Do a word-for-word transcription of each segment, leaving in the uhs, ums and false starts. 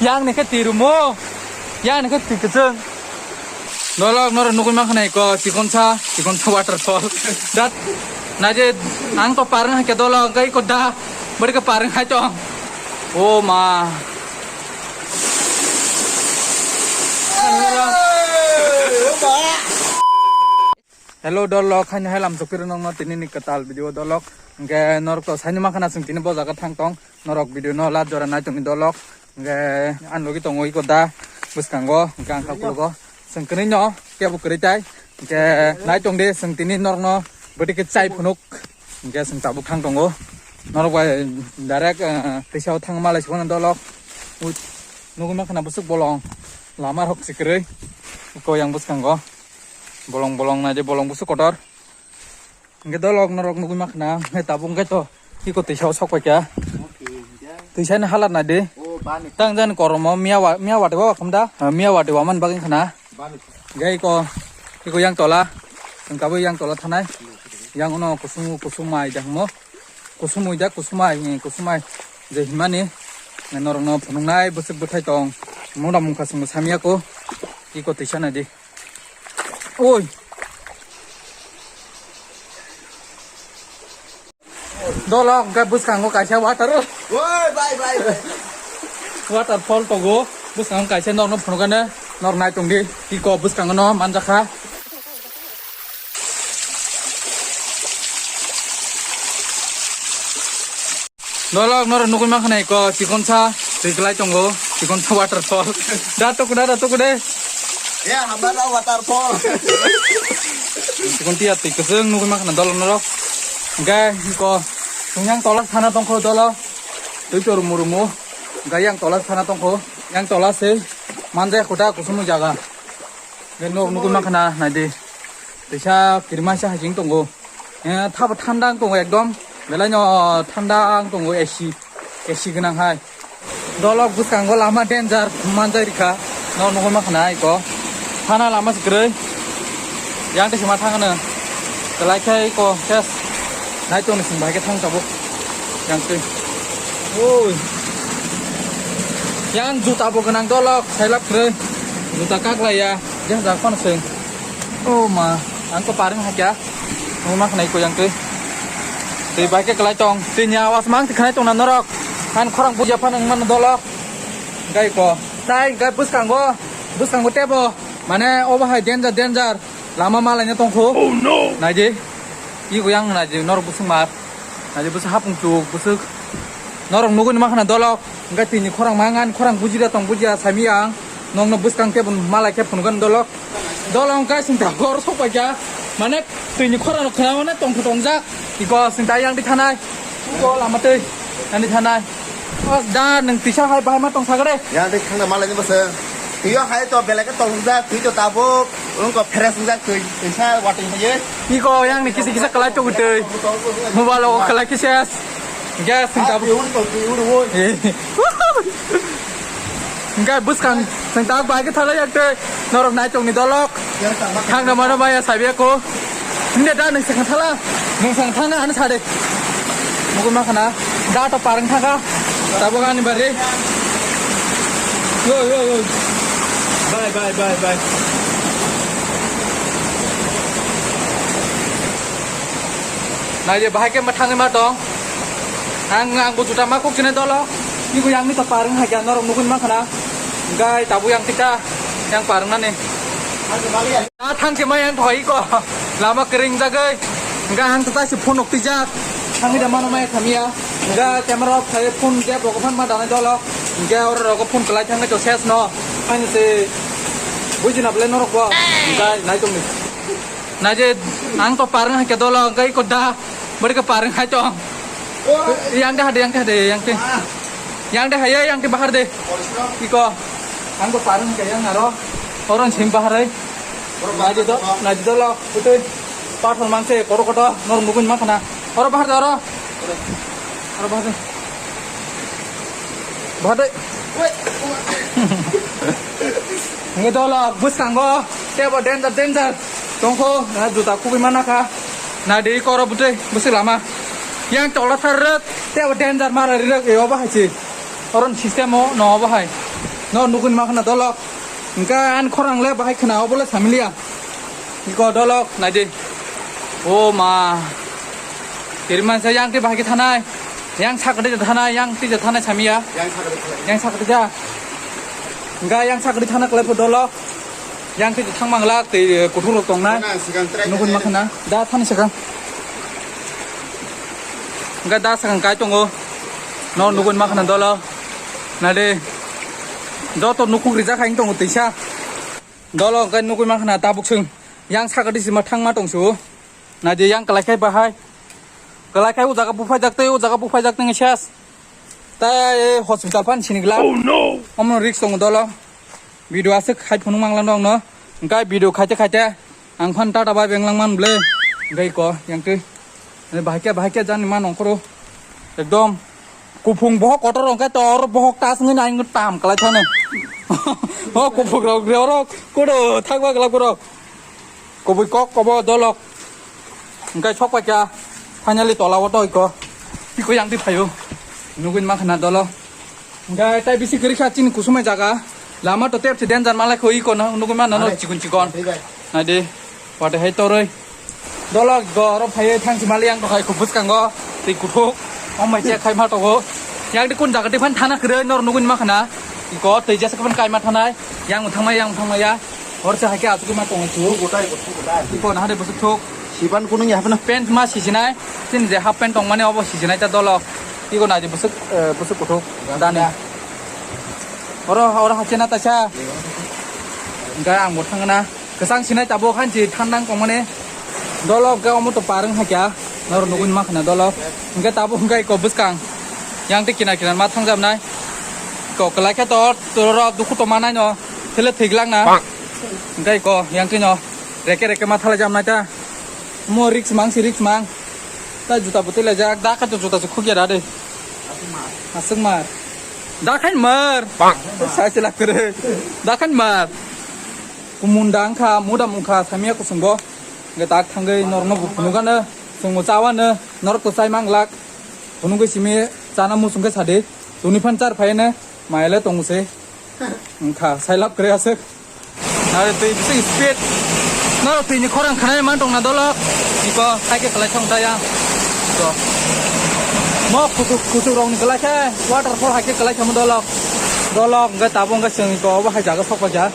Yang ni khe twi rumo, yang ni khe twi kwchwng. Dolok norok nugwi mankha nai ko chikonsa, chikonsa waterfall. Dat naje ang to parwng hai khe dolok, gai ko da, bari ko parwng hai tong. O ma. Hello dolok, haino hai lam sokpiro nokno tini ni kwtal video dolok. Hwnkhe norok to saino mankha na chwng tini bo jaga thang tong. Norok video no last jora nai tongni dolok. Hwnkhe ang logi tongo iko da bwskango, hwnkhe ang kha kulogo. Chwng kwrwi no kebo kwrwi tai. Hwnkhe nai tong di chwng tini norok no bwtwi khe chai phunuk. Hwnkhe chwng tabuk thang tongo. Norok bai direct, eh, twisa o thang malai sibano dolok. Ui, nugwi mankha na bwswk bolong. Lama rok se kwrwi. Iko yang bwskango. Bolong bolong nai di, bolong bwswk kotor. Hwnkhe dolok norok nugwi mankha na, hwnkhe tabuk hwnkhe to iko twisa o sok paikha. Twisa ni halat nai di. Tang jani korom o miya wa, miya wati wa khum da. Ah, miya wati wa man bagwi khna. Hwnkhe iko, iko yang tola. Hwnkhe abo yang tola thanai. Yang uno kusung, kusung mai da hwmo. Kusumui da, kusumai, eh, kusumai. Je himani, norok no phunuknai bwswk bwthai tong. Mura mungkha chwngno samya ko. Iko twisa nai di. Oi. Dolok hwnkhe bwskango kaisa water. Oi, bai, bai, bai. Waterfall togo. Bwskango kaisa norno phunukgane. Nor nai tongdi. Iko bwskango no manjakha. Dolok norok nugwi mankha nai ko chikonsa twi kwlai tongo, chikonsa waterfall. Da tuku da, da tuku de. Ya, hamara waterfall. Chikon tiya twi kwchwng nugwi mankha na dolok norok. Hwnkhe ko yang tola sana tongkho dolo. Twi chor murumu. Hwnkhe yang tola sana tongkho. Yang tola se manja khuta kusum jaga. Hwnkhe norok nugwi mankha na nai di. Twisa kirima sa hajing tongo. Eh, thabo thanda wng tongo ekdom. Belai no thanda wng tongo A C. A C gwnang hai. Dolok bwskango lama danger manjai rikha. No nugwi mankha na iko. Thana lama se kwrwi. Yang twi sima thangano. Belai khe iko ses. Nai tongni sing bai khe thang tabuk. Yang twi. Oi. Yang juta bo gwnang dolok. Sailap kwrwi. Juta kaklaiya. Jeng jak phano sing. O ma. Ang ko paring hakya. Nung ma khnai ko yang twi. Twi bai khe kwlai tong. Twi ni awas mang twi khnai tong na norok. Han khorang buja phano wng mano dolok. Gai ko. Tai gai bwskango. Bwskango tebo. Mane obo hai danger, danger. Lama malaina tongkho. Oh no. Naidi. Igo yang naidi norok bwswk mar. Naidi bwswk hapung chuk bwswk. Norok nugwi ma khna dolok. Hwnkhe twi ni khorang mang ani khorang bujira tong bujiya sami ang. Nokno bwskang khe malai khe phunukgani dolok. Dolok hwnkhe sing ta gor sok paikha. Mane twi ni khorang rok khna mane tongthu tongjak. Iko sing ta yang di thanai. Iko lama twi. Yang di thanai. O da nwng tisa hai bahai ma tong sagre. Yang di khna malai ni bwswk. Twi o hai to belai khe tong jak, twi to tabuk. Wngkha fresh wngjak twi, twisa watwi haiye. Iko yang ni kisa kisa kalai togwi twi. Mobile o kalai kisa. Gas sing tabuk. Twi uri tong, twi uri woi. Hingke bwskang sing tabuk bai khe thalai yak twi. Norok nai tongni dolok. Thangna mano maya sabi ako. Hinde da nung sing thala. Nung sing thangna ano sade. Mukun ma khana. Da to parang thaka. Tabuk ani bari. Yo, yo, yo. Bye, bye, bye, bye. Naidi bahai khe ma thangwi ma tong. Ang, ang bo juta ma kok chini dolo. Ibu yang ni to parang hai kya norok nukun ma khana. Gai tabu yang kita yang parang nani. A thang se mai ang thoi ko. Lama kering jagai. Ga hang ta se phone nok tijak. Thang da mano mai khamia. Ga camera off khai phone je boko phan ma danai dolo. Ga oro rogo phone kalai thang to ses no. Phai se. Buji na ble norok bo. Ga nai tong ni. Naje ang to parang hai ke dolo ga iko da. Bari ke parang hai to. Yang de hade, yang de hade, yang de. Yang de hai, yang de bahar de. Iko. Ang to parang ke yang aro. Orang sim bahar hai. Naji do, naji do lo, putui. Pathor mangse, koro koto, nor nukun ma khana. Oro bahar de, oro. Oro bahar de. Bahar de. Nge do lo, bus kanggo. Tebo danger, danger. Tongkho, na juta kubui mana kha. Na de koro putui, bus lama. Yang tola thar rek, tebo danger mara rek, e oba hachi. Oron system o no obo hai. No nugwi ma khna dolok. Hwnkhe ani khorang le bahai khna, obo le samiliya. Iko dolok, naidi. O ma. Kiriman sa yang twi bahai khe thanai. Yang sakri thanai, yang twi thanai samiya. Yang sakri thanai. Yang sakri ja. Hwnkhe yang sakri thana kwlai pho dolok. Yang twi thang mangla, twi kuthuk rok tongnai. Nugwi ma khna. Da thani sakang. Hwnkhe da sakang kai tongo. No nugwi ma khna dolok. Naidi. Joto nukhung rijak hai tongo twisa. Dolo hwnkhe nugwi mankha na tabuk chwng. Yang sakati sima thangma tongsu. Naidi yang kwlai khai bahai. Kwlai khai o jaga buphaijak tei o jaga buphaijak tei ses. Tai hospital phan sini glak. Oh no! Omo risk tongo dolo. Video aswk khai phunuk mangla nokno. Hwnkhe video khaite khaite ang phan tata bai benglang man ble. Hwnkhe ko yang twi. Bahai khe, bahai khe jani ma nongkhoro. Ekdom kuphung bohok kotor hwnkhe to oro bohok ta swngwi nai wngwi tam kwlai thani. O kuphung rok re oro kodo thakba kwlak borok. Kubui kok kobo dolok. Hwnkhe sok paikha finally tola o toi ko. Tiko yang twi phaio. Nugwi ma khna dolo. Hwnkhe tai bisi kwrwi kha chini kusumai jaga. Lama to tep se danger malai kho iko no nugwi ma nano chikon chikon. Naidi. Wate hai toroi. Dolok go oro phaiwi thangsi mali yang tokhai kho bwskango. Tei kuthuk. Om mai che khai ma togo. Yang di kun jaga di phan thana kwrwi nor nugwi ma khna. Iko tei jesa khe phan kai ma thanai. Yang thangma yang thangma ya. Hor se hai khe asuk ma tongo chu. Gotai gotai. Iko na hade bwswk thuk. Siban kunung ya hapna. Pant ma sijinai. Chini je half pant tong mani obo sijinai ta dolok. Iko naidi bwswk, eh, bwswk kuthuk. Dani. Oro, oro hachena taisa. Hwnkhe ang bo thangna. Kwchang sinai tabuk hanchi thandang tongmani. Dolok hwnkhe omo to par wngkha kya. Noro nugwi ma khna dolok. Hwnkhe tabuk hwnkhe iko bwskang. Yang tei kinar kinar ma thangjamnai. Ko kwlai khe to, to ro dukhu to manai no. Thele thwiglak na. Hwnkhe iko yang twi no. Reke reke ma thalai jamnai ta. Mo risk mang si risk mang. Ta juta bo twi laijak, da khe to juta se khukya da de. Aswk mar. Da khain mar. Sai se lak kwrwi. Da khain mar. Kumun da wngkha, muda wngkha, samiya kusung bo. Hwnkhe tak thangwi norokno bo phunukgano, chwngbo chawano, norok to chai manglak. Phunugwi simi chana muchung khe sadi. Tuni phan char phaiyano, maya le tongo se. Wngkha, sai lab kwrwi aswk. Nare twi bisi speed. Noro twi ni khorang khanai man tongna dolo. Iko, hai khe kwlai thong ta ya. Iko. Mo kuchuk, kuchuk rok ni kwlai khe, waterfall hai khe kwlai thamo dolo. Dolo, hwnkhe tabuk hwnkhe chwng iko, obo hai jaga sok paikha.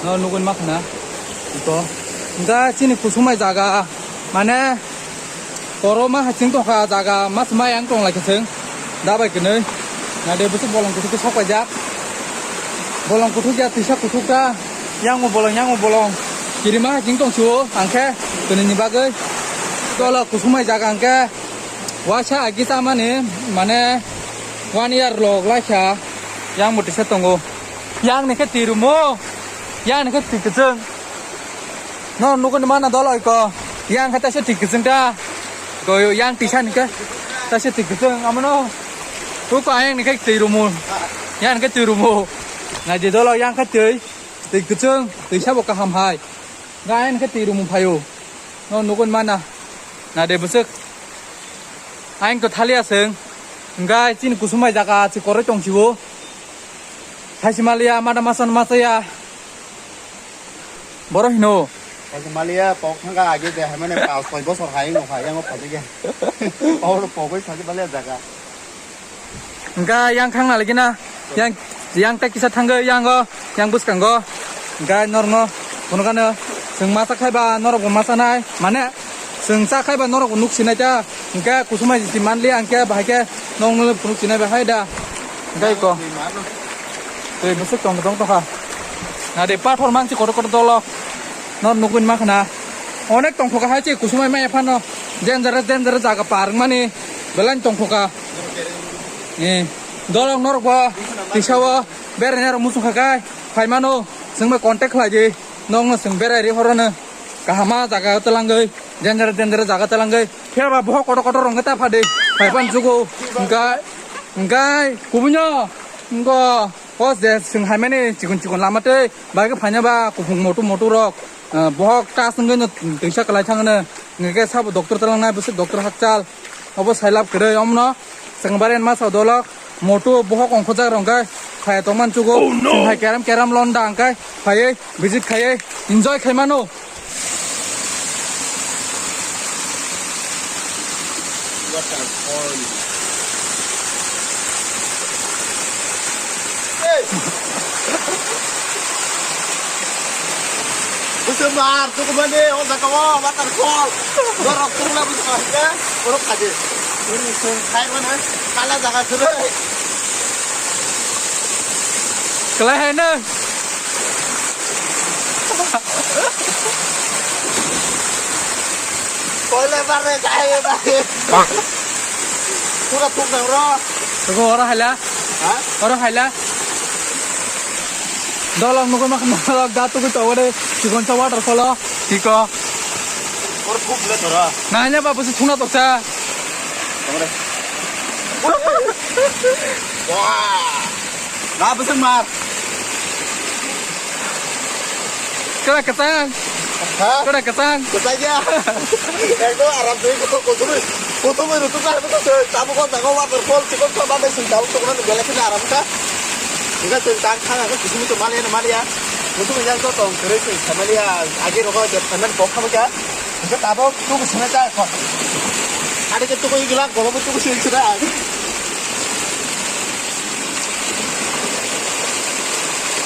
No nugwi ma khna. Iko. Hwnkhe chini kusumai jaga, mane, Koroma haching tongkha jaga mas mai ang tong lai khe chwng. Da bai kwnwi. Naidi bwswk bolong kuthuk khe sok paijak. Bolong kuthuk ya twisa kuthuk ta. Yang mo bolong, yang mo bolong. Kirima haching tong sio ang khe kwnwi ni bagwi. Dolo kusumai jaga ang khe. Waisa agi tamani mane one year log lai kha. Yang mo tisa tongo. Yang ni khe twi rumo. Yang ni khe twi kwchwng. No nugwi mana dolo iko. Yang khe taisa twi kwchwng ta. Ko yang tisa ni khe taisa twi kwchwng amono. Ko ko ayang ni khe twi rumo. Yang ni khe twi rumo. Naidi dolo yang khe twi. Twi kwchwng, twi sabo kaham hai. Ga ayang ni khe twi rumo phaio. No nugwi mana. Naidi bwswk. Ayang to thaliya chwng. Hwnkhe chini kusumai jaga se koroi tong sio. Thaisi maliya, mada masa masa ya. Boro hino. Thaisi maliya, pok thangka age de, hamane pas soi bosor hai no hai, yang o phajige. Pok, pok bai phajige baliya jaga. Hwnkhe yang thangna lagi na, yang, yang tei kisa thangwi yang o, yang bwskango. Hwnkhe norno, phunukano, chwng masa khaiba, norok bo masa nai, mane, Chwng cha khai ba norok nuk sinai ta, hwnkhe kusumai si manliya, hwnkhe bahai khe nokno phunuk sinai ba hai da. Hwnkhe ko. Tei bwswk tong tong tongkha. Na de pathor mansi kotor kotor dolo. Nor nugwi ma khna. Onek tongkha hai se kusumai maya phano. Dangerous, dangerous jaga par mani. Belai tongkha. Eh, dolok norok bo tisa o berai norok muchung kha kai. Phai mano. Chwng bai contact khlai di. Nokno chwng berai ri horono. Kahama jaga twlangwi. Danger, danger jaga talangwi. Phiya ba bohok kotor kotor rong ta phade. Phaipan jugo. Hwnkhe, hwnkhe, kubunyo. Hwnkhe, hos de, chwng haimani chikon chikon lama tei. Bai khe phaina ba kuphung motu motu rok. Ah, bohok ta swngwi no twisa kwlai thangno. Hwnkhe sabo doctor talangnai, bwswk doctor hakchal. Obo sailab kwrwi, omno. Chwng baren masa dolok. Motu bohok ongkhojak rong khe. Phai tongman chugo. Oh, no! Chwng hai keram keram londa hwnkhe phaiwi visit khaiwi enjoy khaimano. Waterfall. Hey! Bwswk mar tukumani o jaga o waterfall. Norok tungla bwswk mar khe borok khaji. Khai mano kala jaga kwrwi. Kwlai hai nw. Koile bare jai bare. Pura thuk nang ro. Tugo oro haila. Ha? Oro haila. Dolong nugwi ma khna da tugu to ore. Chikon sa waterfall o. Tiko. Oro thuk le thora. Nanya babu si thuna toksa. Wah. Na bwswk mar. Kera kwchang. Ha? Kera kwchang. Kwchang ya. Ekdom aram twi ko kosumui. Kosumui rutuk ka habo to tabo ko dago waterfall chikon to bade sui tabo to kono bela kini aram ka. Ika sui tang khang ka kosumui to mali na mali ya. Kosumui yang to tong kere sui samali ya. Agi roko je phanan bok khamo ka. Ika tabo to kosumui ta ko. Ade ke to ko igla ko to kosumui sura.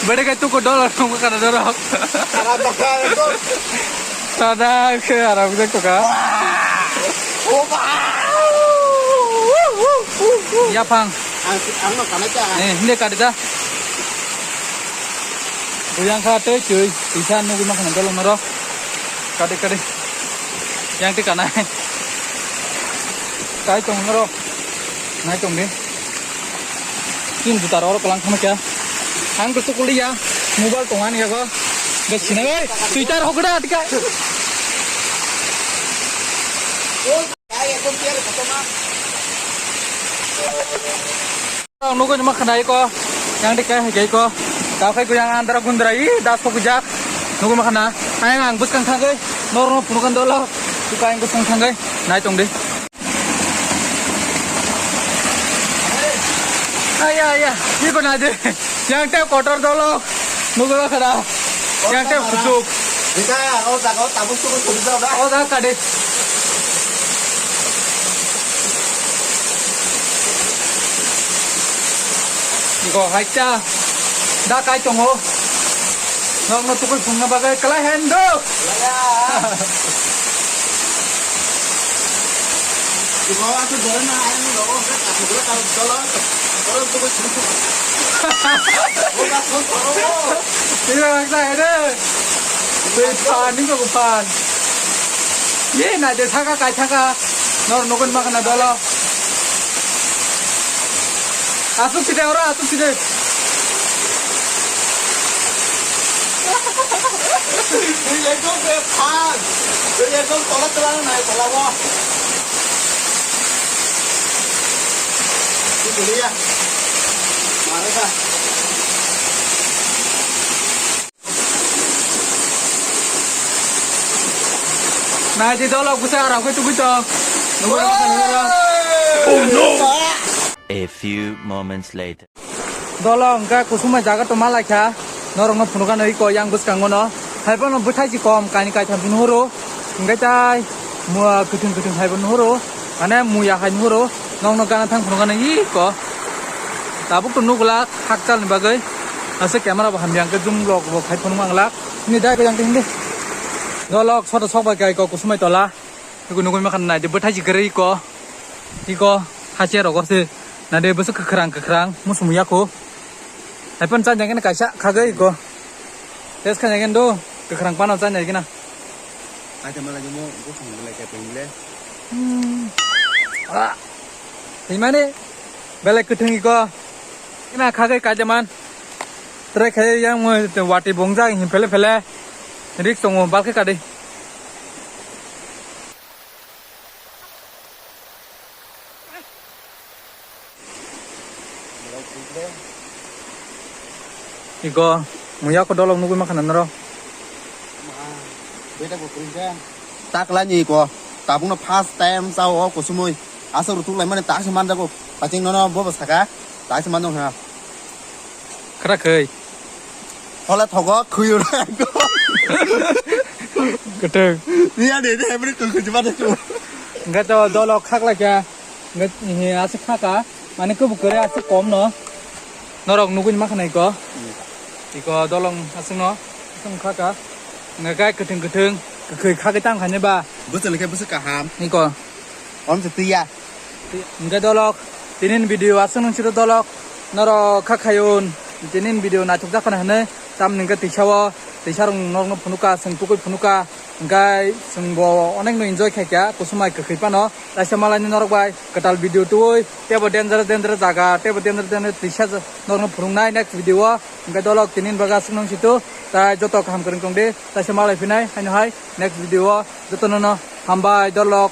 Bede kai tuku dollar nungkha kana dorok. Aram bakha ekdom. Sada ke aram jak toka. Oba. Yaphang. Ang ang no kana cha. Eh, hindi kadi da. Buyang kha tei tui, tisa nugwi makhana dolong naro. Kadi kadi. Yang ti kana. Kai tong naro. Nai tong di. Tin juta oro kalang khama kya. Ang to tukul ya. Mobile tong ani yago. Ga sina gai. Twitter hokda tika. Ang nugui ma khana iko. Yang tika hai iko. Tao khai ko yang andra gundra i das ko kujak. Nugui ma khana. Ayang ang buskang thangai. Nor no punukan dolo. Tuka ang buskang thangai. Nai tong di. Aya, aya, ni ko na de. Yang te kotor dolo. Nugwi ba khada. Yang te kutuk. Dika, o jaga o tabuk tubuk tubuk jaga. O jaga kade. Go haita. Da kai tongo. Nokno tukui phungna bagwi kwlai hendo. Ibo aku dole na ayang rogo ke aku dole kau dole. Dole tukui phung. Oga phung phung. Ibo ang sa hede. Tei phan ni ko phan. Ye na de thaka kai thaka. Nor nogon ma khana dolo. Asuk side ora, asuk side. Twi ekdom be phan. Twi ekdom tola tola nai tola bo. Twi tuli ya. Mare ka. Nai di dolo busa rok khe tubui tong. Nunggu rok khe nunggu rok. Oh no! A few moments later. Dolo hwnkhe kusuma jaga to malaikha. Norokno phunukha no iko yang bwskango no. Haiphano bwthai si kom kaini kaitham si nuhuru. Hwnkhe tai mua kwthwng kwthwng haibo nuhuru. Mane muya hai nuhuru. Nokno gana thang phunukha no iko. Tabuk to nukla hakchal ni bagwi. Aswk camera bo hamya hwnkhe zoom rok bo khai phunuk manglak. Hini dai ko yang te hindi. Dolok soto sok bai kai ko kusumai tola. Iko nugui makan nai de bwthai si kwrwi ko. Iko hache rogo se. Na de bwswk kwkhwrang kwkhwrang musum ya ko. Hai pon chan jang kaisa khagwi ko. Test kha jang do kwkhwrang pano chan jang na. Ai te mala jemo ko khang belai ka peng le. Hmm. Ah. Himani belai kwthwng iko. Ina khagwi kaijaman. Trai khai yang mo wati bongjak him phele phele. Risk tongo balkhe kadi. Iko muya ko dolok nugui makhana noro. Takla ni iko tabukno first time sao kusumui aswk rutuk laimani taksa manjago paching nono bobo saka taksa manjak ha. Kra khwi. Hola thogo khwi ura. Kwtwng. Niya de de hebri khwi khwi ba de tu. Hwnkhe to dolok khak lai kha. Hwnkhe he aswk kha ka. Mane kwbuk kwrwi aswk kom no. Norok nugwi ma khanai ko. Iko dolong aswk no. Aswk kha ka. Hwnkhe kwthwng kwthwng kwkhwi khagwi tang khainai ba. Bwswk ni khe bwswk kaham. Iko. Om se twi ya. Hwnkhe dolok, tinin video aswk nung siro dolok, norok kha khayun, tinin video naithok jak phano hwnwi, tamni hwnkhe tisa o, tisa rok norokno phunukha, chwng tugui phunukha, hwnkhe chwngbo onekno enjoy khaikha, kusumai kwkhwi phano, taisa malaini norok bai kwtal video tubui, teibo dangerous dangerous jaga, teibo dangerous dangerous tisa norokno phunuknai next video o, hwnkhe dolok tinin bagwi aswk nung situ, tai joto kaham kwrwng tongdi, taisa malai phinai, haino hai next video o, jotono no hambai dolok.